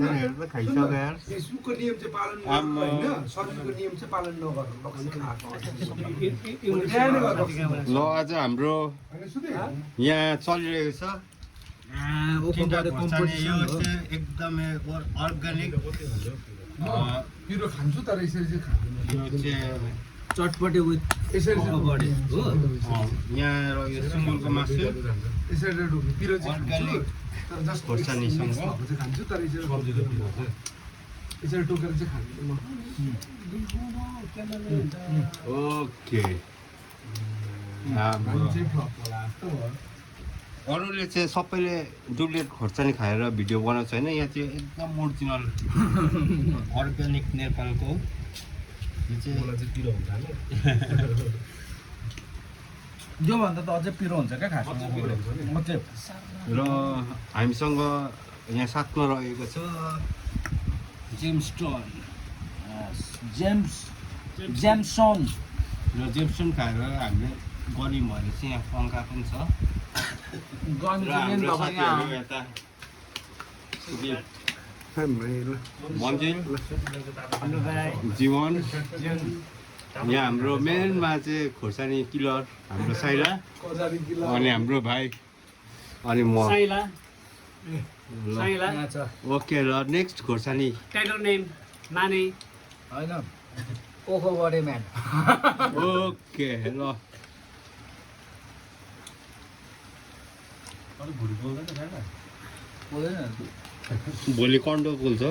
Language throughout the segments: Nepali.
हेर त खाइसक्यो यार फेसबुकको नियम चाहिँ पालन गर्नु होइन सजिलोको नियम चाहिँ पालन नगर्नु ल आज हाम्रो यहाँ चलिरहेको छ एकदमै अर्ग्यानिक पिरो खान्छु तर यसरी चाहिँ खाँदैन चटपटे विथ यसरी बढी हो यहाँ यो सुँगुरको मासु यसरी पिरो चाहिँ अर्ग्यानिक तर जस्तो खोर्सानीसँग खान्छु तर यसरी यसरी टोकेर चाहिँ खाँदैन म ओके अरूले चाहिँ सबैले डुप्लिकेट खोर्सानी खाएर भिडियो बनाउँछ होइन यहाँ चाहिँ एकदम ओरिजिनल अर्ग्यानिक नेपालको यो चाहिँ पिरो हुन्छ योभन्दा त अझै पिरो हुन्छ क्या खासमा र हामीसँग यहाँ साथमा रहेको छ जेम्सटन जेम्सन र जेम्सन खाएर हामीले गऱ्यौँ भने चाहिँ यहाँ पङ्खा पनि छ र हाम्रो साथीहरू यता मन्जिल जीवन यहाँ हाम्रो मेनमा चाहिँ खोर्सानी किलर हाम्रो साइला अनि हाम्रो भाइ अनि म ओके ल नेक्स्ट खोर्सानी टाइटल नेम माने होइन ओखो बडे म्यान ओके ल भोलि कन्डो खोल्छ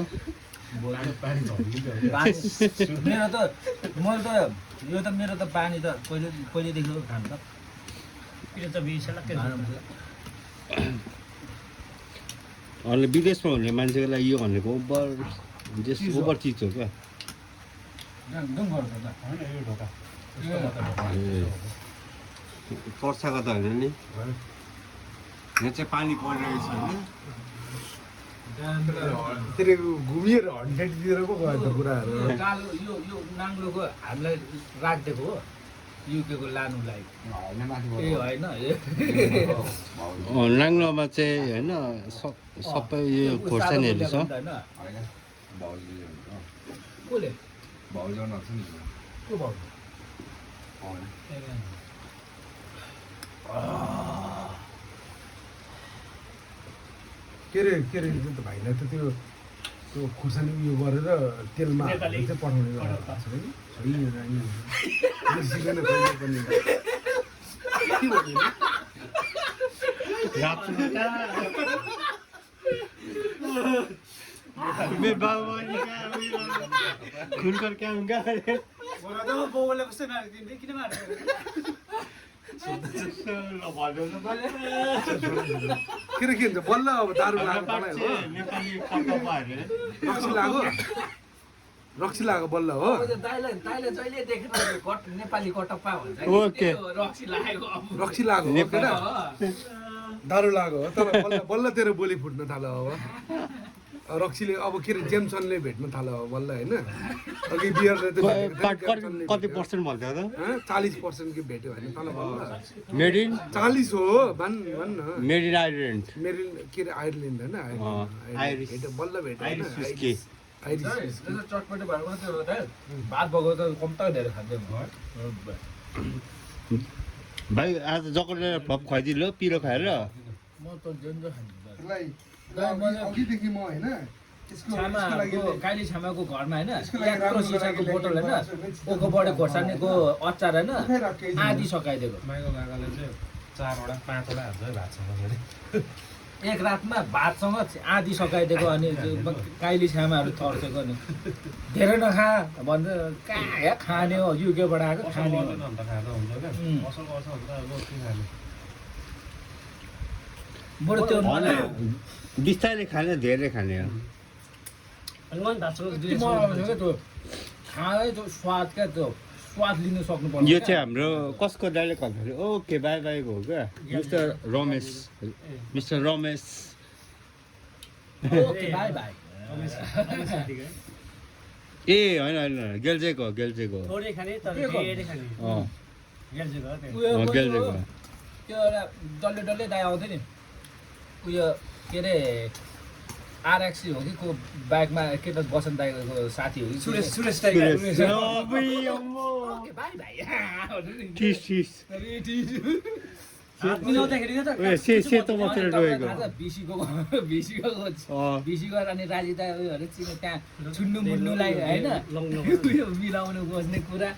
मेरो त यो त मेरो त पानी त पहिलेदेखि खानु त पिरो त बिर्सेला के अनि विदेशमा हुने मान्छेको लागि यो भनेको ओभर चिज हो क्या पर्साको त होइन नि यहाँ चाहिँ पानी परिरहेको छ होइन तिनीहरू घुमिएर 100 पो गयो त कुराहरू यो नाङ्लोको हामीलाई राखिदिएको हो युकेको लानुलाई ए होइन नाङ्लोमा चाहिँ होइन सबै यो खोर्सानीहरू छ कसले के अरे त भाइलाई त त्यो खुर्सानी उयो गरेर तेलमा हालेर चाहिँ पठाउने गरेको छ कि सिकेन कहिले पनि के भन्नु खुलकर क्या हुँगा बाउले कस्तो मारिदिनु किन मार्नु के रे के हुन्छ बल्ल अब दारू लाग्यो रक्सी लाग्यो बल्ल हो दाइले जहिले देखेन नेपाली कटप्पा भन्छ ओके रक्सी लागेको रक्सी लाग्यो हो केटा दारू लाग्यो हो तर बल्ल तेरो बोली फुट्न थाल्यो अब रक्सीले अब के अरे जेम्सनले भेट्न थाल्यो अब बल्ल होइन अघि बियरले त कति पर्सेन्ट भन्छ त 40% कि भेट्यो भने तल बल्ल मेड इन 40 हो भन् न मेड इन आयरल्यान्ड मेरो के अरे आयरल्यान्ड होइन आइरिस भेट्यो बल्ल भेट्यो होइन विस्की आइरिस चटपटे भएको त्यो भात भएको त कम्ता धेरै खाँदैन भाइ आज जकरले फ्लप खुवाइदिनु ल पिरो खाएर म त जेन्जो खान्छु अघिदेखि म होइन काली छामाको घरमा होइन एक्लो सिसाको बोतल होइन ओको बढे खोर्सानीको अचार होइन आधी सकाइदिएको माइको काकाले चाहिँ 4 वटा 5 वटा हाल्छ भातसँग एक रातमा भातसँग आधी सकाइदिएको अनि काइली छामाहरू तर्सेको नि धेरै नखा भन्दा कहाँ खाने हो युकेबाट आएको खाने हो अन्त खाँदा हुन्छ क्या असल गर्छ भन्दा अब के खाने बरु त्यो बिस्तारै खाने धेरै खाने हो त्यो खाँदै त्यो स्वाद क्या त्यो स्वाद लिनु सक्नुपर्छ यो चाहिँ हाम्रो कसको डाइलेक्ट भन्दाखेरि ओके बाई बाईको हो क्या mister Ramesh okay bye bye ए होइन गेल्जेको थोरै खाने तर धेरै खाने गेल्जेको गेल्जेको त्यो एउटा डल्ले दाइ आउँथ्यो नि उयो के अरे आरएक्सी हो कि को बाइकमा के त बसन्त दाइको साथी हो कि सुरेश टाइगर ओके बाई भाइ हात मिलाउँदाखेरि त सेतो बसेर डोएको भिसी गरेर अनि राजिता उयोहरू चिने त्यहाँ छुन्नु मुन्नुलाई होइन उयो मिलाउनु खोज्ने कुरा